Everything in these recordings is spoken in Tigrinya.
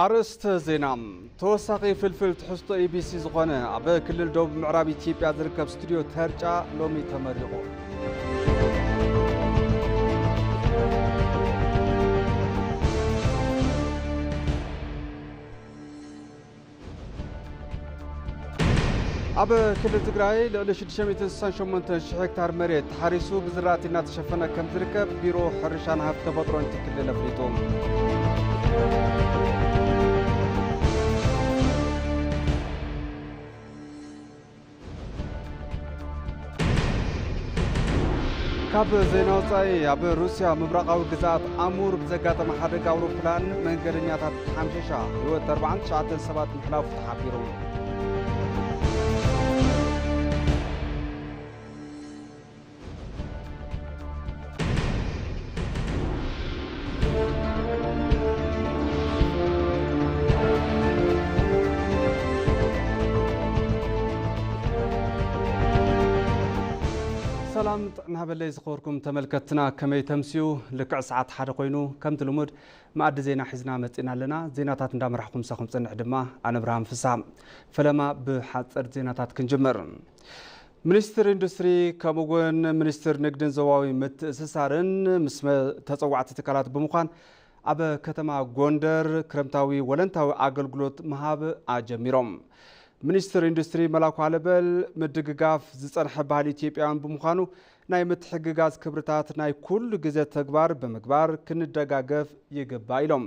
ኣርእስተ ዜና። ተወሳኺ ፍልፍል ትሕዝቶ ኢቢሲ ዝኾነ ኣብ ክልል ደቡብ ምዕራብ ኢትዮጵያ ዝርከብ ስቱድዮ ተርጫ ሎሚ ተመሪቑ። ኣብ ክልል ትግራይ ልዕሊ ሽዱሽተ ሚእትን ስሳን ሸሞንተን ሽሕ ሄክታር መሬት ተሓሪሱ ብዝራእቲ እናተሸፈነ ከም ዝርከብ ቢሮ ሕርሻን ሃብቲ ተፈጥሮን እቲ ክልል ኣፍሊጡ። ካብ ዜና ወጻኢ፣ ኣብ ሩስያ ምብራቓዊ ግዝኣት ኣሙር ብዘጋጠመ ሓደጋ ኣውሮፕላን መንገደኛታት ሓምሺሻ፣ ህይወት ኣርባዓን ትሽዓተን ሰባት ምሕላፉ ተሓቢሩ። ሰላም ጥዕና በለይ ዝኸበርኩም ተመልከትና፣ ከመይ ተምስዩ? ልክዕ ሰዓት ሓደ ኮይኑ ከምቲ ልሙድ መኣዲ ዜና ሒዝና መጺና ኣለና። ዜናታት እንዳመራሕኩም ምሳኹም ጸንሕ ድማ ኣነ ብርሃን ፍስሃ። ፈለማ ብሓጸርቲ ዜናታት ክንጅምር። ሚኒስትር ኢንዱስትሪ ከምኡ እውን ሚኒስትር ንግድን ዞባዊ ምትእስሳርን ምስ መ-፣ ተጸዋዕቲ ትካላት ብምዃን ኣብ ከተማ ጎንደር ክረምታዊ ወለንታዊ ኣገልግሎት ምሃብ ኣጀሚሮም። ሚኒስትር ኢንዱስትሪ መላኩ ኣለበል፣ ምድግጋፍ ዝጸንሐ ባህሊ ኢትዮጵያውያን ብምዃኑ ናይ ምትሕግጋዝ ክብርታት ናይ ኩሉ ግዜ ተግባር ብምግባር ክንደጋገፍ ይግባእ ኢሎም።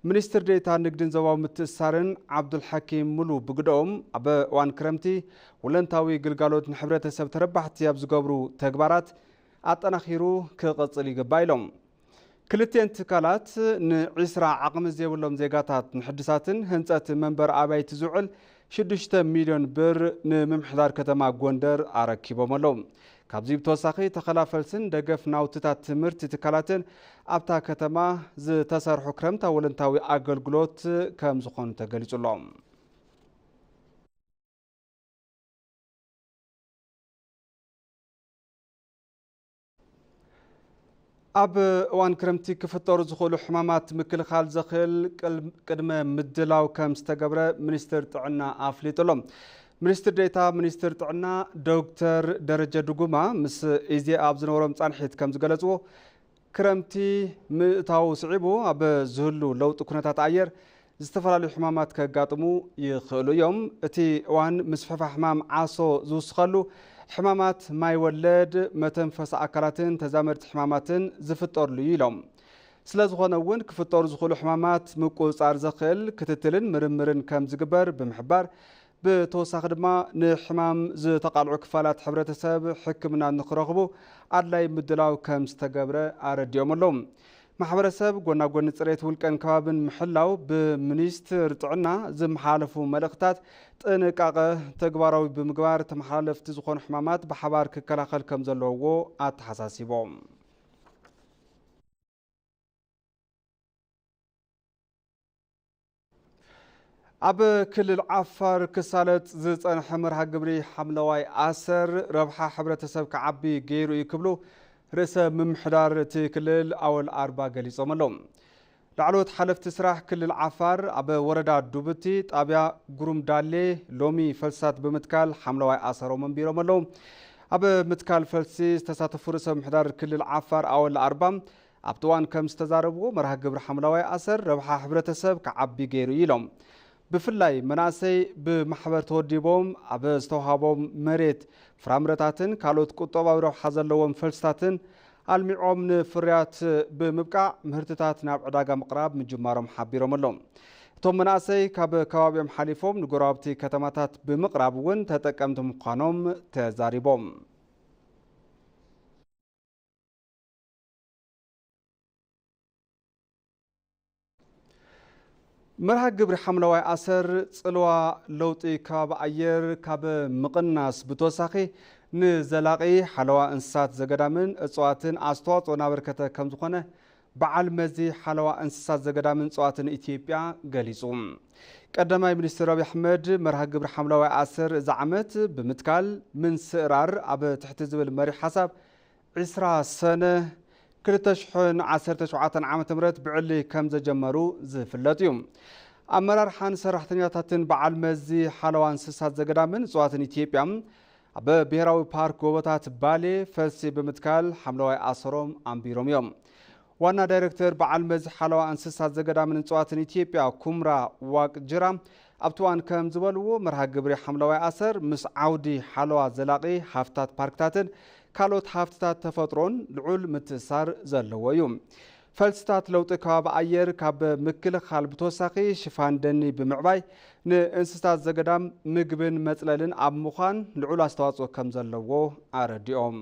ሚኒስትር ዴኤታ ንግድን ዞባዊ ምትእስሳርን ዓብዱልሓኪም ሙሉ ብግደኦም፣ ኣብ እዋን ክረምቲ ወለንታዊ ግልጋሎት ንሕብረተሰብ ተረባሕቲ ኣብ ዝገብሩ ተግባራት ኣጠናኺሩ ክቕጽል ይግባእ ኢሎም። ክልቲኤን ትካላት ንዒስራ ዓቕሚ ዘይብሎም ዜጋታት ንሕድሳትን ህንጸት መንበሪ ኣባይቲ ዝውዕል ሽዱሽተ ሚልዮን ብር ንምምሕዳር ከተማ ጎንደር ኣረኪቦም ኣለዉ። ካብዚ ብተወሳኺ ተኸላ ፈልስን ደገፍ ናውትታት ትምህርቲ ትካላትን ኣብታ ከተማ ዝተሰርሑ ክረምታዊ ወለንታዊ ኣገልግሎት ከም ዝኾኑ ተገሊጹ ኣሎ። ኣብ እዋን ክረምቲ ክፍጠሩ ዝኽእሉ ሕማማት ምክልኻል ዘኽእል ቅል-፣ ቅድመ ምድላው ከም ዝተገብረ ሚኒስትር ጥዕና ኣፍሊጡ ኣሎ። ሚኒስትር ዴኤታ ሚኒስትር ጥዕና ዶክተር ደረጀ ድጉማ ምስ ኢዜኣ ኣብ ዝነበሮም ጻንሒት ከም ዝገለጽዎ፣ ክረምቲ ምእታዉ ስዒቡ ኣብ ዝህሉ ለውጢ ኩነታት ኣየር ዝተፈላለዩ ሕማማት ከጋጥሙ ይኽእሉ እዮም። እቲ እዋን ምስፍሕፋሕ ሕማም ዓሶ ዝውስኸሉ፣ ሕማማት ማይ ወለድ፣ መተንፈሲ ኣካላትን ተዛመድቲ ሕማማትን ዝፍጠርሉ እዩ ኢሎም። ስለ ዝኾነ እውን ክፍጠሩ ዝኽእሉ ሕማማት ምቁጽጻር ዘኽእል ክትትልን ምርምርን ከም ዝግበር ብምሕባር፣ ብተወሳኺ ድማ ንሕማም ዝተቓልዑ ክፋላት ሕብረተሰብ ሕክምና ንክረኽቡ ኣድላይ ምድላው ከም ዝተገብረ ኣረዲኦም ኣለዉ። ማሕበረሰብ ጎናጎኒ ጽሬት ውልቀን ከባብን ምሕላው ብሚኒስትር ጥዕና ዝመሓላለፉ መልእኽታት ጥንቃቐ ተግባራዊ ብምግባር ተመሓላለፍቲ ዝኾኑ ሕማማት ብሓባር ክከላኸል ከም ዘለዎ ኣተሓሳሲቦም። ኣብ ክልል ዓፋር ክሳለጥ ዝጸንሐ መርሃ ግብሪ ሓምለዋይ ኣሰር ረብሓ ሕብረተሰብ ክዓቢ ገይሩ እዩ ክብሉ ርእሰ ምምሕዳር እቲ ክልል ኣወል ኣርባ ገሊጾም ኣለዉ። ላዕለዎት ሓለፍቲ ስራሕ ክልል ዓፋር ኣብ ወረዳ ዱብቲ ጣብያ ጉሩምዳሌ ሎሚ ፈልስታት ብምትካል ሓምለዋይ ኣሰሮም ኣንቢሮም ኣለዉ። ኣብ ምትካል ፈልሲ ዝተሳተፉ ርእሰ ምምሕዳር ክልል ዓፋር ኣወል ኣርባ ኣብቲ እዋን ከም ዝተዛረብዎ፣ መርሃ ግብሪ ሓምለዋይ ኣሰር ረብሓ ሕብረተሰብ ክዓቢ ገይሩ እዩ ኢሎም። ብፍላይ መናእሰይ ብማሕበር ተወዲቦም ኣብ ዝተውሃቦም መሬት ፍራምረታትን ካልኦት ቁጠባዊ ረብሓ ዘለዎም ፈልስታትን ኣልሚዖም ንፍርያት ብምብቃዕ ምህርትታት ናብ ዕዳጋ ምቕራብ ምጅማሮም ሓቢሮም ኣለዉ። እቶም መናእሰይ ካብ ከባቢኦም ሓሊፎም ንጎረባብቲ ከተማታት ብምቕራብ እውን ተጠቀምቲ ምዃኖም ተዛሪቦም። መርሃ ግብሪ ሓምለዋይ ኣሰር ጽልዋ ለውጢ ከባቢ ኣየር ካብ ምቕናስ ብተወሳኺ ንዘላቒ ሓለዋ እንስሳት ዘገዳምን እጽዋትን ኣስተዋጽኦ እናበርከተ ከም ዝኾነ በዓል መዚ ሓለዋ እንስሳት ዘገዳምን እጽዋትን ኢትዮጵያ ገሊጹ። ቀዳማይ ሚኒስትር ኣብይ ኣሕመድ መርሃ ግብሪ ሓምለዋይ ኣሰር እዚ ዓመት ብምትካል ምንስእራር ኣብ ትሕቲ ዝብል መሪሕ ሓሳብ ዕስራ ሰነ ክልተ ሽሕን ዓሰርተ ሸውዓተን ዓመተ ምህረት ብዕሊ ከም ዘጀመሩ ዝፍለጥ እዩ። ኣመራርሓን ሰራሕተኛታትን በዓል መዚ ሓለዋ እንስሳት ዘገዳምን እፅዋትን ኢትዮጵያ ኣብ ብሄራዊ ፓርክ ጎቦታት ባሌ ፈልሲ ብምትካል ሓምለዋይ ኣሰሮም ኣንቢሮም እዮም። ዋና ዳይሬክተር በዓል መዚ ሓለዋ እንስሳት ዘገዳምን እፅዋትን ኢትዮጵያ ኩምራ ዋቅጅራ ኣብቲ እዋን ከም ዝበልዎ፣ መርሃ ግብሪ ሓምለዋይ ኣሰር ምስ ዓውዲ ሓለዋ ዘላቒ ሃፍታት ፓርክታትን ካልኦት ሃፍትታት ተፈጥሮን ልዑል ምትእስሳር ዘለዎ እዩ። ፈልስታት ለውጢ ከባቢ ኣየር ካብ ምክልኻል ብተወሳኺ ሽፋን ደኒ ብምዕባይ ንእንስሳት ዘገዳም ምግብን መጽለልን ኣብ ምዃን ልዑል ኣስተዋጽኦ ከም ዘለዎ ኣረዲኦም።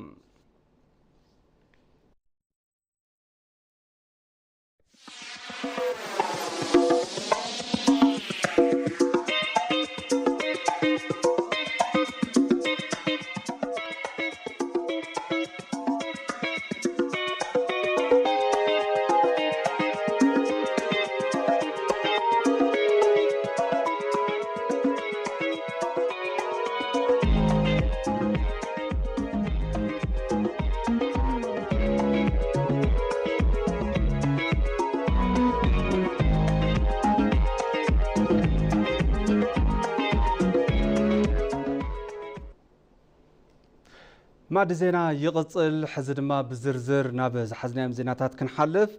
ማዕዲ ዜና ይቕጽል። ሕዚ ድማ ብዝርዝር ናብ ዝሓዝናዮም ዜናታት ክንሓልፍ፣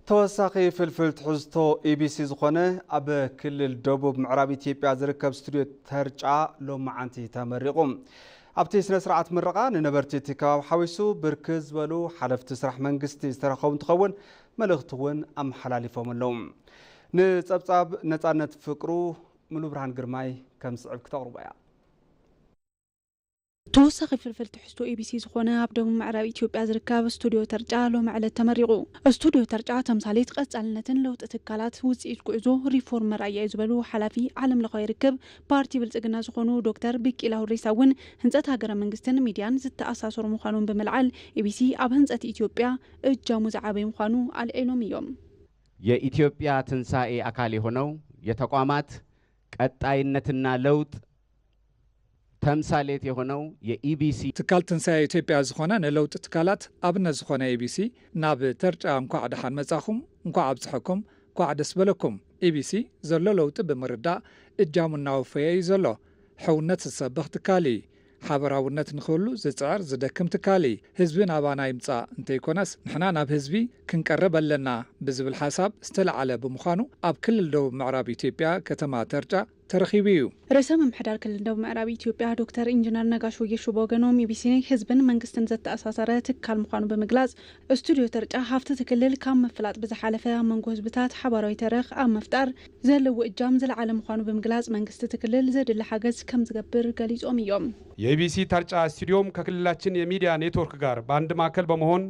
ተወሳኺ ፍልፍል ትሕዝቶ ኢቢሲ ዝኾነ ኣብ ክልል ደቡብ ምዕራብ ኢትዮጵያ ዝርከብ ስቱድዮ ተርጫ ሎማዓንቲ ተመሪቑ። ኣብቲ ስነ ስርዓት ምረቓ ንነበርቲ እቲ ከባቢ ሓዊሱ ብርክት ዝበሉ ሓለፍቲ ስራሕ መንግስቲ ዝተረኸቡ እንትኸውን፣ መልእኽቲ እውን ኣመሓላሊፎም ኣለዉ። ንጸብጻብ ነጻነት ፍቅሩ ሙሉ ብርሃን ግርማይ ከም ዝስዕብ ክተቕርቦ እያ። ተወሳኺ ፍልፍል ትሕዝቶ ኢቢሲ ዝኾነ ኣብ ደቡብ ምዕራብ ኢትዮጵያ ዝርከብ ስቱድዮ ተርጫ ሎሚ ዕለት ተመሪቑ። ስቱድዮ ተርጫ ተምሳሌት ቀጻልነትን ለውጢ ትካላት፣ ውጽኢት ጉዕዞ ሪፎርም መርኣያ እዩ ዝበሉ ሓላፊ ዓለም ለኻዊ ርክብ ፓርቲ ብልጽግና ዝኾኑ ዶክተር ቢቂላ ሁሪሳ እውን ህንጸት ሃገረ መንግስትን ሚድያን ዝተኣሳሰሩ ምዃኖም ብምልዓል፣ ኢቢሲ ኣብ ህንጸት ኢትዮጵያ እጃሙ ዝዓበየ ምዃኑ ኣልዒሎም እዮም። የኢትዮጵያ ትንሳኤ ኣካል የሆነው የተቋማት ቀጣይነትና ለውጥ ተምሳሌት የሆነው የኢቢሲ ትካል ትንሳኤ ኢትዮጵያ ዝኾነ ንለውጢ ትካላት ኣብነት ዝኾነ ኢቢሲ ናብ ተርጫ እንኳዕ ደሓን መጻኹም፣ እንኳዕ ኣብጽሐኩም፣ እንኳዕ ደስ በለኩም። ኢቢሲ ዘሎ ለውጢ ብምርዳእ እጃሙ እናወፈየ እዩ ዘሎ። ሕውነት ዝሰብኽ ትካል እዩ። ሓበራውነት ንኽህሉ ዝጽዕር ዝደክም ትካል እዩ። ህዝቢ ናባና ይምጻእ እንተይኮነስ ንሕና ናብ ህዝቢ ክንቀርብ ኣለና ብዝብል ሓሳብ ዝተለዓለ ብምዃኑ ኣብ ክልል ደቡብ ምዕራብ ኢትዮጵያ ከተማ ተርጫ ተረኺቡ እዩ። ርእሰ ምምሕዳር ክልል ደቡብ ምዕራብ ኢትዮጵያ ዶክተር ኢንጂነር ነጋሽ ወጌሾ ብወገኖም፣ ኢቢሲ ህዝብን መንግስትን ዘተኣሳሰረ ትካል ምዃኑ ብምግላጽ፣ ስቱድዮ ተርጫ ሃፍቲ እቲ ክልል ካብ ምፍላጥ ብዝሓለፈ ኣብ መንጎ ህዝብታት ሓባራዊ ተረኽ ኣብ ምፍጣር ዘለዎ እጃም ዝለዓለ ምዃኑ ብምግላጽ፣ መንግስቲ እቲ ክልል ዘድሊ ሓገዝ ከም ዝገብር ገሊጾም እዮም። የኢቢሲ ተርጫ ስቱዲዮም ከክልላችን የሚዲያ ኔትወርክ ጋር በአንድ ማዕከል በመሆን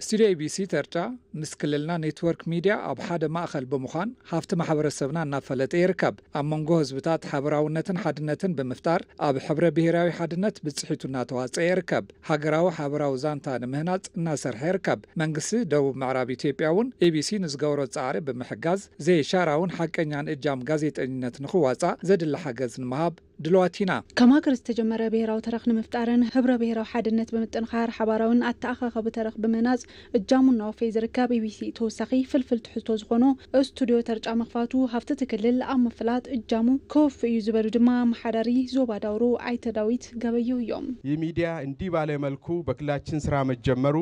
ስቱድዮ ኢቢሲ ተርጫ ምስ ክልልና ኔትወርክ ሚድያ ኣብ ሓደ ማእኸል ብምዃን ሃፍቲ ማሕበረሰብና እናፈለጠ ይርከብ። ኣብ መንጎ ህዝብታት ሓበራውነትን ሓድነትን ብምፍጣር ኣብ ሕብረ ብሄራዊ ሓድነት ብፅሒቱ እናተዋፀአ ይርከብ። ሃገራዊ ሓበራዊ ዛንታ ንምህናፅ እናሰርሐ ይርከብ። መንግስቲ ደቡብ ምዕራብ ኢትዮጵያ እውን ኢቢሲ ንዝገብሮ ፃዕሪ ብምሕጋዝ ዘይሻራውን ሓቀኛን እጃም ጋዜጠኝነት ንኽዋፃእ ዘድሊ ሓገዝ ንምሃብ ድልዋት ኢና። ከም ሃገር ዝተጀመረ ብሄራዊ ተረኽ ንምፍጣርን ህብረ ብሄራዊ ሓድነት ብምጥንኻር ሓባራውን ኣተኣኻኸቢ ተረኽ ብምህናፅ እጃሙ እናወፈየ ዝርከብ ኢቢሲ ተወሳኺ ፍልፍል ትሕዝቶ ዝኾኖ ስቱድዮ ተርጫ ምኽፋቱ ሃፍቲ እቲ ክልል ኣብ ምፍላጥ እጃሙ ከወፍእ እዩ ዝበሉ ድማ ኣመሓዳሪ ዞባ ዳውሮ ኣይተ ዳዊት ገበየሁ እዮም። ይህ ሚዲያ እንዲህ ባለ መልኩ በክልላችን ስራ መጀመሩ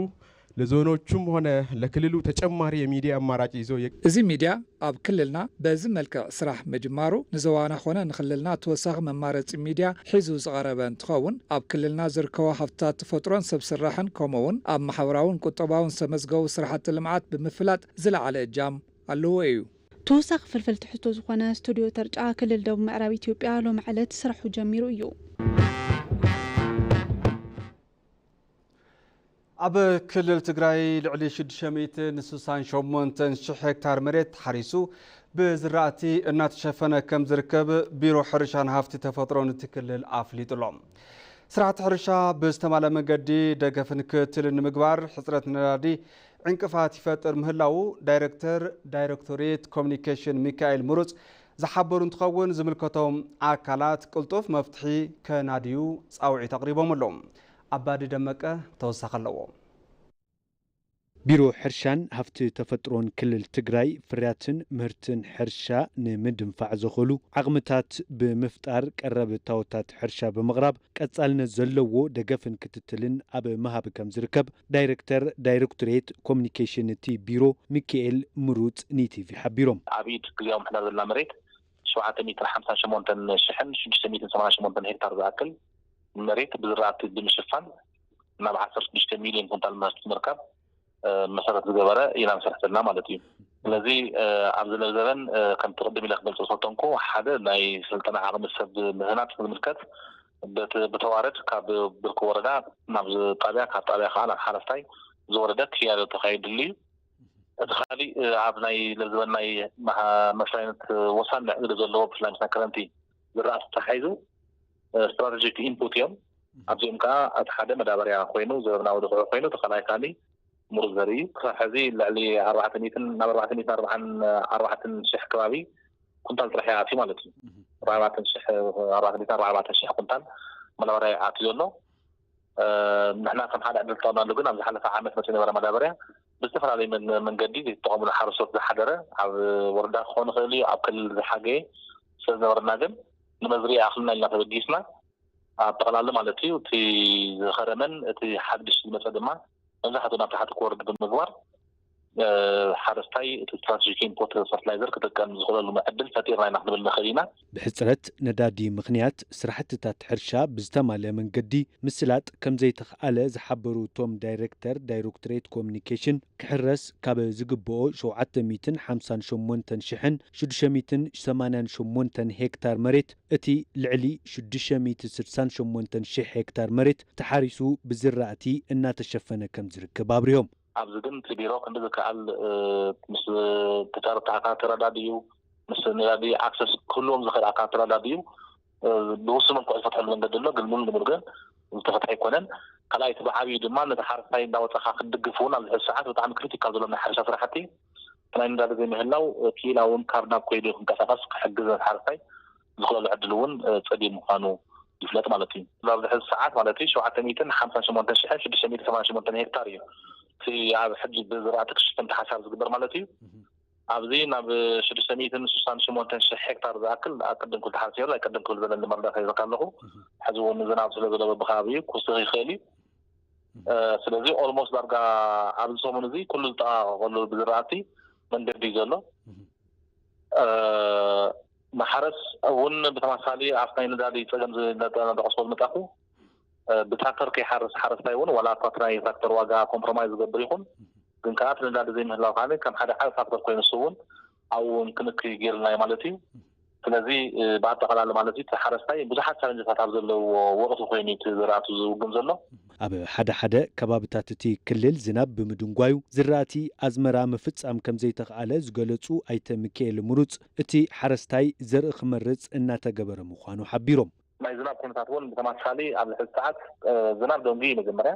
ለዞኖቹም ሆነ ለክልሉ ተጨማሪ የሚዲያ አማራጭ ይዞ የ- እዚ ሚድያ ኣብ ክልልና በዚ መልክዕ ስራሕ ምጅማሩ ንዞባና ኾነ ንክልልና ተወሳኺ መማረፂ ሚድያ ሒዙ ዝቐረበ እንትኸውን፣ ኣብ ክልልና ዝርከቡ ሃፍትታት ተፈጥሮን ሰብ ስራሕን ከምኡ እውን ኣብ ማሕበራውን ቁጠባውን ዝተመዝገቡ ስራሕቲ ልምዓት ብምፍላጥ ዝለዓለ እጃም ኣለዎ እዩ። ተወሳኺ ፍልፍል ትሕዝቶ ዝኾነ ስቱድዮ ተርጫ ክልል ደቡብ ምዕራብ ኢትዮጵያ ሎሚ ዕለት ስርሑ ጀሚሩ እዩ። ኣብ ክልል ትግራይ ልዕሊ ሽዱሽተ ሚእትን ስሳን ሸሞንተን ሽሕ ሄክታር መሬት ተሓሪሱ ብዝራእቲ እናተሸፈነ ከም ዝርከብ ቢሮ ሕርሻን ሃፍቲ ተፈጥሮን እቲ ክልል ኣፍሊጡ ኣሎ። ስራሕቲ ሕርሻ ብዝተማልኣ መንገዲ ደገፍን ክትትልን ንምግባር ሕፅረት ነዳዲ ዕንቅፋት ይፈጥር ምህላዉ ዳይሬክተር ዳይሬክቶሬት ኮሚኒኬሽን ሚካኤል ምሩፅ ዝሓበሩ እንትኸውን፣ ዝምልከቶም ኣካላት ቅልጡፍ መፍትሒ ከናድዩ ፃውዒት ኣቕሪቦም ኣለዉ። ኣባዲ ደመቀ ተወሳኺ ኣለዎ። ቢሮ ሕርሻን ሃፍቲ ተፈጥሮን ክልል ትግራይ ፍርያትን ምህርትን ሕርሻ ንምድንፋዕ ዘኽእሉ ዓቕምታት ብምፍጣር ቀረብ እታወታት ሕርሻ ብምቕራብ ቀጻልነት ዘለዎ ደገፍን ክትትልን ኣብ ምሃብ ከም ዝርከብ ዳይሬክተር ዳይሬክቶሬት ኮሚኒኬሽን እቲ ቢሮ ሚካኤል ምሩፅ ንኢቲቪ ሓቢሮም። ኣብ ኢድ ግዜያዊ ምሕዳር ዘላ መሬት ሸውዓተ ሚእትን ሓምሳን ሸሞንተን ሽሕን ሽዱሽተ ሚእትን ሰማንያን ሸሞንተን ሄክታር ዝኣክል መሬት ብዝራእቲ ብምሽፋን ናብ ዓሰርተ ሽዱሽተ ሚልዮን ኩንታል ምህርቲ ንምርካብ መሰረት ዝገበረ ኢና ንሰርሕ ዘለና ማለት እዩ። ስለዚ ኣብዚ ለዘበን ከምቲ ቅድም ኢለ ክገልፆ ዝፈተንኩ ሓደ ናይ ስልጠና ዓቕሚ ሰብ ምህናፅ ዝምልከት በቲ ብተዋረድ ካብ ብርኪ ወረዳ ናብ ጣብያ ካብ ጣብያ ከዓ ናብ ሓረስታይ ዝወረደ ክያዶ ተካይድሉ እዩ። እቲ ካሊእ ኣብ ናይ ለዘበን ናይ መስራይነት ወሳኒ ዕግዲ ዘለዎ ብፍላይ ምስ ናይ ክረምቲ ዝራእቲ ተታሒዙ ስትራቴጂክ ኢንፑት እዮም። ኣብዚኦም ከዓ እቲ ሓደ መዳበርያ ኮይኑ ዘበናዊ ድኩዒ ኮይኑ እቲ ካልኣይ ካሊ ምሩፅ ዘርኢ እዩ። ክሳብ ሕዚ ልዕሊ ኣርባዕተ ሚእትን ናብ ኣርባዕተ ሚእትን ኣርባዓን ኣርባዕተን ሽሕ ከባቢ ኩንታል ጥራሕ ይኣትዩ ማለት እዩ። ኣርባዕተ ሚእትን ኣርባዕተ ሽሕ ኩንታል መዳበርያ ይኣትዩ ዘሎ። ንሕና ከም ሓደ ዕድል ተጠቕምናሉ ግን ኣብ ዝሓለፈ ዓመት መፅኡ ነበረ መዳበርያ ብዝተፈላለዩ መንገዲ ዘይተጠቐምሉ ሓረስቶት ዝሓደረ ኣብ ወረዳ ክኾን ይኽእል እዩ፣ ኣብ ክልል ዝሓገየ ስለዝነበረና ግን ንመዝርያ ኣኽልና ኢልና ተበጊስና ኣብ ጠቕላሊ ማለት እዩ እቲ ዝኸረመን እቲ ሓድሽ ዝመፀ ድማ መብዛሕትኡ ናብ ታሕቲ ክወርድ ብምግባር ሓረስታይ እቲ ስትራቴጂክ ኢንፖርት ፈርትላይዘር ክጥቀም ዝኽእለሉ ዕድል ፈጢርና ኢና ክንብል ንኽእል ኢና። ብሕፅረት ነዳዲ ምኽንያት ስራሕትታት ሕርሻ ብዝተማልአ መንገዲ ምስላጥ ከምዘይተኽኣለ ዝሓበሩ እቶም ዳይሬክተር ዳይሬክቶሬት ኮሚኒኬሽን ክሕረስ ካብ ዝግብኦ ሸውዓተ ሚእትን ሓምሳን ሸሞንተን ሽሕን ሽዱሽተ ሚእትን ሰማንያን ሸሞንተን ሄክታር መሬት እቲ ልዕሊ ሽዱሽተ ሚእቲ ስሳን ሸሞንተን ሽሕ ሄክታር መሬት ተሓሪሱ ብዝራእቲ እናተሸፈነ ከም ዝርከብ ኣብሪሆም። ኣብዚ ግን እቲ ቢሮ ክንዲ ዝከኣል ምስ ተጫረቲ ኣካላት ተረዳድዩ ምስ ነዳዲ ኣክሰስ ክህልዎም ዝኽእል ኣካላት ተረዳድዩ ብውሱን መልክዑ ዝፈትሐሉ መንገዲ ኣሎ። ግን ሙሉ ንሙሉ ግን ዝተፈትሐ ኣይኮነን። ካልኣይ እቲ ብዓብዩ ድማ ነቲ ሓረስታይ እንዳወፀኻ ክትድግፍ እውን ኣብዚ ሕዚ ሰዓት ብጣዕሚ ክሪቲካል ዘሎ ናይ ሕርሻ ስራሕቲ ናይ ነዳዲ ዘይምህላው ክኢላ እውን ካብ ናብ ኮይዱ ክንቀሳቀስ ክሕግዝ ነቲ ሓረስታይ ዝኽእለሉ ዕድል እውን ፀቢብ ምዃኑ ይፍለጥ ማለት እዩ። ኣብዚ ሕዚ ሰዓት ማለት እዩ ሸውዓተ ሚእትን ሓምሳን ሸሞንተን ሽሕን ሽዱሽተ ሚእትን ሰማንያን ሸሞንተን ሄክታር እዩ እቲ ኣብ ሕጂ ብዝራእቲ ክሽፈን ተሓሳብ ዝግበር ማለት እዩ። ኣብዚ ናብ ሽዱሽተ ሚእትን ስሳን ሸሞንተን ሽሕ ሄክታር ዝኣክል ኣብ ቅድም ክብል ተሓሲሩ ናይ ቅድም ክብል ዘለኒ መረዳእታ ይበካ ኣለኹ። ሕዚ እውን ዝናብ ስለ ዘሎ በብከባቢኡ ክውስኽ ይኽእል እዩ። ስለዚ ኦልሞስት ዳርጋ ኣብዚ ሰሙን እዚ ኩሉ ዝጠቃቀቀሉ ብዝራእቲ መንገዲ እዩ ዘሎ። ማሕረስ እውን ብተመሳሳሊ ኣብቲ ናይ ነዳዲ ፀገም ዝጠቀስቦ ዝመፃኹ ብትራክተር ከይሓርስ ሓረስታይ እውን ዋላ እኳ እቲ ናይ ትራክተር ዋጋ ኮምፕሮማይዝ ዝገብር ይኹን ግን ከዓ እቲ ነዳዲ ዘይምህላው ከዓ ከም ሓደ ዓብ ፋክተር ኮይኑ ንሱ እውን ኣብኡ እውን ክንክ ገይርናዮ ማለት እዩ። ስለዚ ብኣጠቃላሊ ማለት እዩ እቲ ሓረስታይ ብዙሓት ቻለንጅታት ኣብ ዘለዎ ወቅቲ ኮይኑ እቲ ዝራእቱ ዝውግን ዘሎ። ኣብ ሓደ ሓደ ከባብታት እቲ ክልል ዝናብ ብምድንጓዩ ዝራእቲ ኣዝመራ ምፍፃም ከም ዘይተኽኣለ ዝገለፁ ኣይተ ሚካኤል ምሩፅ እቲ ሓረስታይ ዘርኢ ክመርፅ እናተገበረ ምዃኑ ሓቢሮም። ናይ ዝናብ ኩነታት እውን ብተማሳሊ ኣብዚ ሕዚ ሰዓት ዝናብ ደንጉ እዩ መጀመርያ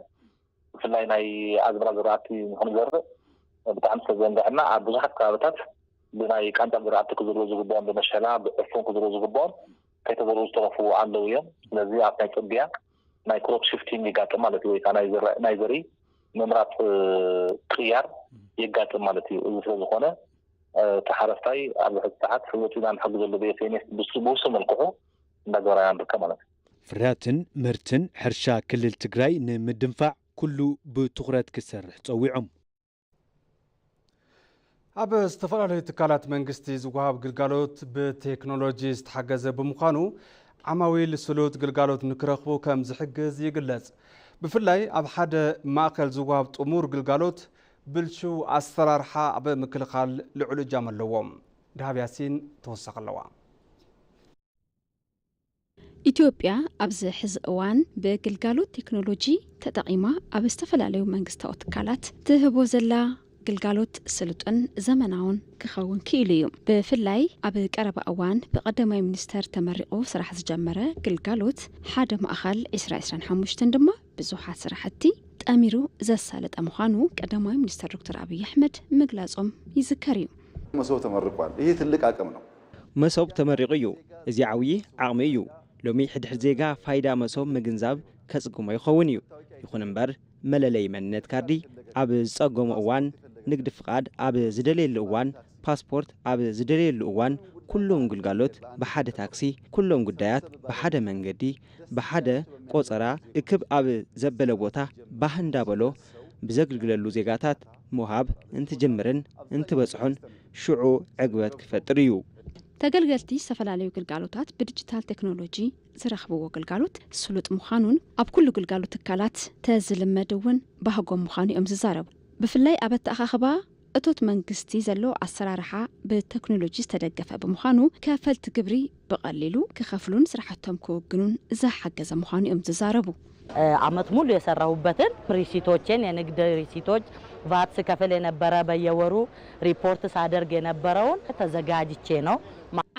ብፍላይ ናይ ኣዝመራ ዝራእቲ ንክንዘርእ ብጣዕሚ ስለዘንገዐና ኣብ ብዙሓት ከባብታት ብናይ ቃንጫ ዝራእቲ ክዝርኡ ዝግብኦም ብመሸላ ብዕፉን ክዝርኡ ዝግብኦም ከይተዘርኡ ዝተረፉ ኣለዉ እዮም። ስለዚ ኣብ ናይ ፅድያ ናይ ክሮፕ ሽፍቲንግ የጋጥም ማለት እዩ ወይ ከዓ ናይ ዘርኢ ምምራፅ ቅያር የጋጥም ማለት እዩ። እዚ ስለዝኾነ እቲ ሓረስታይ ኣብዚ ሕዚ ሰዓት ወፂና ንሕግዘሉ ብኤስኤንኤስ ብውሱን መልክዑ እንዳገበራና ንርከብ ማለት እዩ። ፍርያትን ምህርትን ሕርሻ ክልል ትግራይ ንምድንፋዕ ኩሉ ብትኹረት ክሰርሕ ፀዊዖም። ኣብ ዝተፈላለዩ ትካላት መንግስቲ ዝወሃብ ግልጋሎት ብቴክኖሎጂ ዝተሓገዘ ብምዃኑ ዓማዊል ስሉጥ ግልጋሎት ንክረኽቡ ከም ዝሕግዝ ይግለጽ። ብፍላይ ኣብ ሓደ ማእከል ዝወሃብ ጥሙር ግልጋሎት ብልሹው ኣሰራርሓ ኣብ ምክልኻል ልዑል እጃም ኣለዎ። ደሃብ ያሲን ተወሳኺ ኣለዋ። ኢትዮጵያ ኣብዚ ሕዚ እዋን ብግልጋሎት ቴክኖሎጂ ተጠቒማ ኣብ ዝተፈላለዩ መንግስታዊ ትካላት ትህቦ ዘላ ግልጋሎት ስሉጥን ዘመናውን ክኸውን ክኢሉ እዩ። ብፍላይ ኣብ ቀረባ እዋን ብቀዳማይ ሚኒስተር ተመሪቑ ስራሕ ዝጀመረ ግልጋሎት ሓደ ማእኸል ዕስራ ዕስራን ሓሙሽተን ድማ ብዙሓት ስራሕቲ ጠሚሩ ዘሳለጠ ምዃኑ ቀዳማይ ሚኒስተር ዶክተር ኣብይ ኣሕመድ ምግላጾም ይዝከር እዩ። መሶብ ተመርቋል። ይህ ትልቅ አቅም ነው። መሶብ ተመሪቑ እዩ። እዚ ዓብዪ ዓቕሚ እዩ። ሎሚ ሕድሕድ ዜጋ ፋይዳ መሶብ ምግንዛብ ከጽግሞ ይኸውን እዩ። ይኹን እምበር መለለይ መንነት ካርዲ ኣብ ዝጸገሞ እዋን፣ ንግዲ ፍቓድ ኣብ ዝደልየሉ እዋን፣ ፓስፖርት ኣብ ዝደልየሉ እዋን፣ ኩሎም ግልጋሎት ብሓደ ታክሲ፣ ኩሎም ጉዳያት ብሓደ መንገዲ፣ ብሓደ ቆጸራ እክብ ኣብ ዘበለ ቦታ ባህ እንዳበሎ ብዘግልግለሉ ዜጋታት ምውሃብ እንትጅምርን እንትበጽሑን ሽዑ ዕግበት ክፈጥር እዩ። ተገልገልቲ ዝተፈላለዩ ግልጋሎታት ብዲጂታል ቴክኖሎጂ ዝረኽብዎ ግልጋሎት ስሉጥ ምዃኑን ኣብ ኩሉ ግልጋሎት ትካላት ተዝልመድ እውን ባህጎም ምዃኑ እዮም ዝዛረቡ። ብፍላይ ኣብ ኣተኣኻኽባ እቶት መንግስቲ ዘሎ ኣሰራርሓ ብቴክኖሎጂ ዝተደገፈ ብምዃኑ ከፈልቲ ግብሪ ብቐሊሉ ክኸፍሉን ስራሕቶም ክውግኑን ዝሓገዘ ምዃኑ እዮም ዝዛረቡ። ዓመት ሙሉ የሰራሁበትን ሪሲቶቼን፣ የንግድ ሪሲቶች፣ ቫት ስከፍል የነበረ፣ በየወሩ ሪፖርት ሳደርግ የነበረውን ተዘጋጅቼ ነው።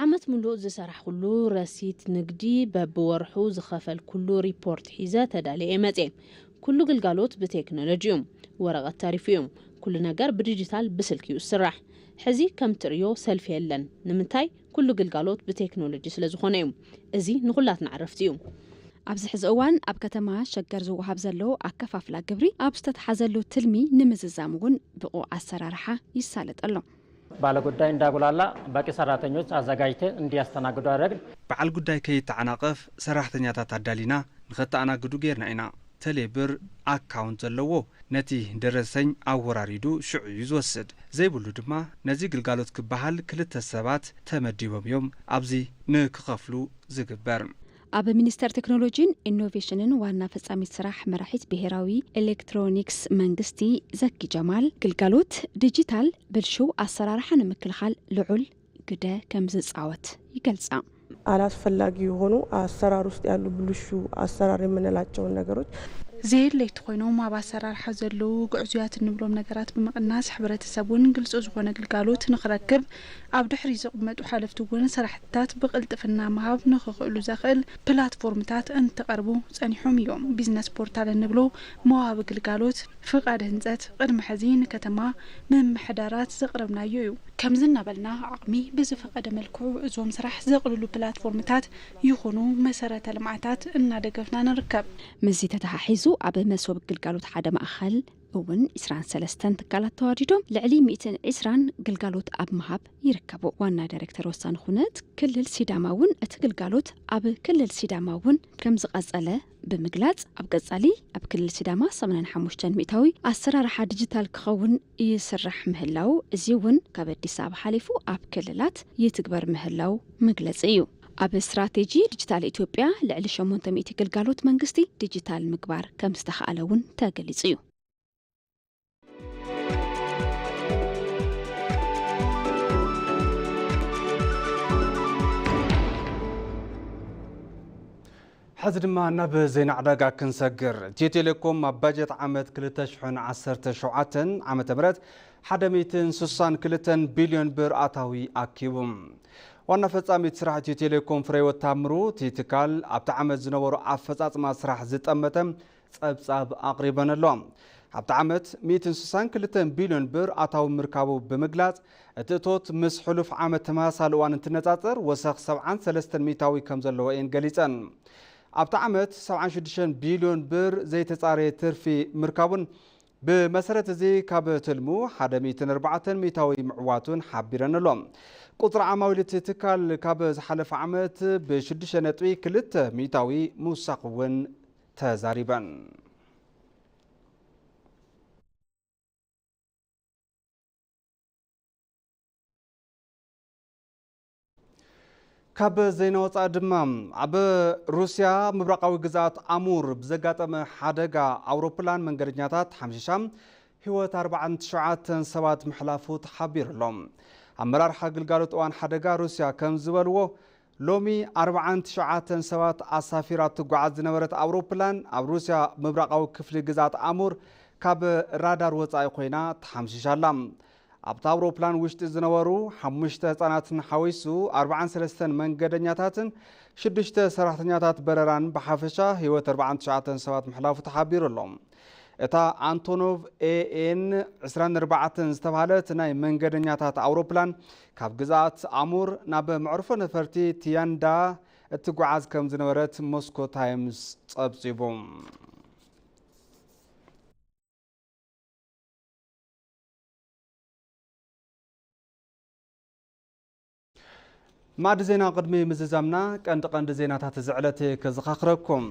ዓመት ሙሉእ ዝሰራሕኩሉ ረሲት ንግዲ በብወርሑ ዝኸፈልኩሉ ሪፖርት ሒዘ ተዳልየ እየ መፅየ። ኩሉ ግልጋሎት ብቴክኖሎጂ እዩ። ወረቐት ተሪፉ እዩ። ኩሉ ነገር ብዲጂታል ብስልኪ እዩ ዝስራሕ። ሕዚ ከም ትርእዮ ሰልፊ የለን። ንምንታይ? ኩሉ ግልጋሎት ብቴክኖሎጂ ስለ ዝኾነ እዩ። እዚ ንኹላትና ዕረፍቲ እዩ። ኣብዚ ሕዚ እዋን ኣብ ከተማ ሸገር ዝወሃብ ዘሎ ኣከፋፍላ ግብሪ ኣብ ዝተተሓዘሉ ትልሚ ንምዝዛም እውን ብቑዕ ኣሰራርሓ ይሳለጥ ኣሎ። ባለጉዳይ እንዳጉላላ በቂ ሰራተኞች አዘጋጅተን እንዲያስተናግዱ አደረግን። በዓል ጉዳይ ከይተዓናቐፍ ሰራሕተኛታት ኣዳሊና ንኸተኣናግዱ ጌርና ኢና። ቴሌብር ኣካውንት ዘለዎ ነቲ ደረሰኝ ኣወራሪዱ ሽዑ እዩ ዝወስድ። ዘይብሉ ድማ ነዚ ግልጋሎት ክበሃል ክልተ ሰባት ተመዲቦም እዮም ኣብዚ ንክኸፍሉ ዝግበር። ኣብ ሚኒስቴር ቴክኖሎጂን ኢኖቬሽንን ዋና ፈጻሚት ስራሕ መራሒት ብሄራዊ ኤሌክትሮኒክስ መንግስቲ ዘኪ ጀማል፣ ግልጋሎት ዲጂታል ብልሽው ኣሰራርሓ ንምክልኻል ልዑል ግደ ከም ዝጻወት ይገልጻ። አላስፈላጊ የሆኑ አሰራር ውስጥ ያሉ ብልሹ አሰራር የምንላቸውን ነገሮች ዘየድለይቲ ኮይኖም ኣብ ኣሰራርሓ ዘለዉ ግዕዙያት እንብሎም ነገራት ብምቕናስ፣ ሕብረተሰብ እውን ግልፂ ዝኾነ ግልጋሎት ንኽረክብ፣ ኣብ ድሕሪት ዝቕመጡ ሓለፍቲ እውን ስራሕትታት ብቕልጥፍና ምሃብ ንኽኽእሉ ዘኽእል ፕላትፎርምታት እንትቐርቡ ፀኒሖም እዮም። ቢዝነስ ፖርታል እንብሎ መዋቢ ግልጋሎት ፍቓድ ህንፀት ቅድሚ ሕዚ ንከተማ ምምሕዳራት ዘቕረብናዮ እዩ። ከምዚ እናበልና ዓቕሚ ብዝፈቐደ መልክዑ እዞም ስራሕ ዘቕልሉ ፕላትፎርምታት ይኹኑ መሰረተ ልምዓታት እናደገፍና ንርከብ። ምስዚ ተተሓሒዙ ኣብ መሶብ ግልጋሎት ሓደ ማእኸል እውን ዒስራን ሰለስተን ትካላት ተዋዲዶም ልዕሊ ሚእትን ዒስራን ግልጋሎት ኣብ ምሃብ ይርከቡ። ዋና ዳይሬክተር ወሳኒ ኩነት ክልል ሲዳማ እውን እቲ ግልጋሎት ኣብ ክልል ሲዳማ እውን ከም ዝቐጸለ ብምግላጽ፣ ኣብ ቀጻሊ ኣብ ክልል ሲዳማ ሰማንያን ሓሙሽተን ሚእታዊ ኣሰራርሓ ዲጂታል ክኸውን ይስራሕ ምህላው፣ እዚ እውን ካብ ኣዲስ ኣበባ ሓሊፉ ኣብ ክልላት ይትግበር ምህላው መግለጺ እዩ። ኣብ ስትራቴጂ ዲጂታል ኢትዮጵያ ልዕሊ ሸሞንተ ሚእቲ ግልጋሎት መንግስቲ ዲጂታል ምግባር ከም ዝተኻእለ እውን ተገሊጹ እዩ። ሕዚ ድማ ናብ ዜና ዕዳጋ ክንሰግር። ኢትዮ ቴሌኮም ኣብ ባጀት ዓመት ክልተ ሽሕን ዓሰርተ ሸውዓተን ዓመተ ምህረት ሓደ ሚእትን ስሳን ክልተን ቢልዮን ብር ኣታዊ ኣኪቡ። ዋና ፈጻሚት ስራሕ ኢትዮ ቴሌኮም ፍሬህይወት ታምሩ፣ እቲ ትካል ኣብቲ ዓመት ዝነበሩ ኣፈጻጽማ ስራሕ ዝጠመተ ጸብጻብ ኣቕሪበን ኣለዋ። ኣብቲ ዓመት ሚእትን ስሳን ክልተን ቢልዮን ብር ኣታዊ ምርካቡ ብምግላጽ፣ እቲ እቶት ምስ ሕሉፍ ዓመት ተመሳሳሊ እዋን እንትነጻጸር ወሰኽ ሰብዓን ሰለስተን ሚእታዊ ከም ዘለዎ እየን ገሊጸን። ኣብቲ ዓመት ሰብዓን ሽዱሽተን ቢልዮን ብር ዘይተጻረየ ትርፊ ምርካቡን ብመሰረት እዚ ካብ ትልሙ ሓደ ሚእትን ኣርባዕተን ሚእታዊ ምዕዋቱን ሓቢረን ኣሎ። ቁጽሪ ዓማዊል እቲ ትካል ካብ ዝሓለፈ ዓመት ብሽዱሽተ ነጥቢ ክልተ ሚእታዊ ምውሳኽ እውን ተዛሪበን። ካብ ዜና ወፃኢ ድማ፣ ኣብ ሩስያ ምብራቓዊ ግዝኣት ኣሙር ብዘጋጠመ ሓደጋ ኣውሮፕላን መንገደኛታት ሓምሺሻ ህይወት ኣርባዓን ትሽዓተን ሰባት ምሕላፉ ተሓቢሩ ኣሎ። ኣመራርሓ ግልጋሎት እዋን ሓደጋ ሩስያ ከም ዝበልዎ፣ ሎሚ ኣርባዓን ትሽዓተን ሰባት ኣሳፊራ እትጓዓዝ ዝነበረት ኣውሮፕላን ኣብ ሩስያ ምብራቓዊ ክፍሊ ግዝኣት ኣሙር ካብ ራዳር ወጻኢ ኮይና ተሓምሺሻ ኣላ። ኣብታ ኣውሮፕላን ውሽጢ ዝነበሩ ሓሙሽተ ህጻናትን ሓዊሱ ኣርባዓን ሰለስተን መንገደኛታትን ሽዱሽተ ሰራሕተኛታት በረራን ብሓፈሻ ህይወት ኣርባዓን ትሽዓተን ሰባት ምሕላፉ ተሓቢሩ ኣሎ። እታ ኣንቶኖቭ ኤኤን ዕስራን ኣርባዕተን ዝተባህለት ናይ መንገደኛታት ኣውሮፕላን ካብ ግዝኣት ኣሙር ናብ መዕርፎ ነፈርቲ ቲያንዳ እትጓዓዝ ከም ዝነበረት ሞስኮ ታይምስ ጸብጺቡ። ማዕዲ ዜና ቅድሚ ምዝዛምና ቀንዲ ቀንዲ ዜናታት እዚ ዕለት ከዘኻኽረኩም።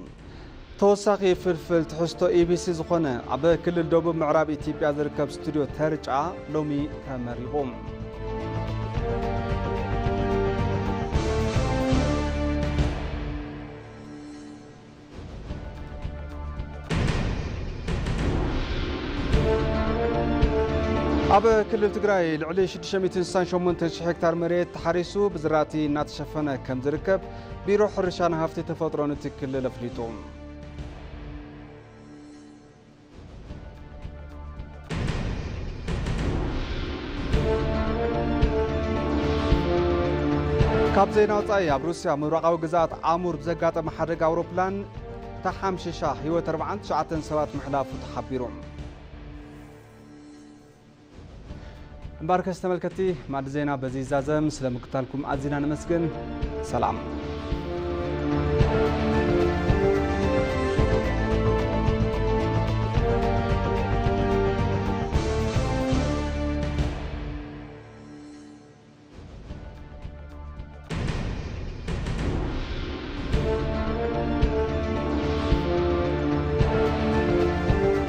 ተወሳኺ ፍልፍል ትሕዝቶ ኢቢሲ ዝኾነ ኣብ ክልል ደቡብ ምዕራብ ኢትዮጵያ ዝርከብ ስቱዲዮ ተርጫ ሎሚ ተመሪቑ። ኣብ ክልል ትግራይ ልዕሊ ሽዱሽተ ሚእትን ስሳን ሸሞንተን ሽሕ ሄክታር መሬት ተሓሪሱ ብዝራእቲ እናተሸፈነ ከም ዝርከብ ቢሮ ሕርሻን ሃፍቲ ተፈጥሮን እቲ ክልል ኣፍሊጡ። ካብ ዜና ወጻኢ፣ ኣብ ሩስያ ምብራቓዊ ግዝኣት ኣሙር ብዘጋጠመ ሓደጋ ኣውሮፕላን ተሓምሺሻ ህይወት ኣርባዓን ትሽዓተን ሰባት ምሕላፉ ተሓቢሩ። እምበኣርከስ ተመልከትቲ፣ ማዕዲ ዜና በዚ ይዛዘም። ስለ ምክታልኩም ኣዚና ነመስግን። ሰላም።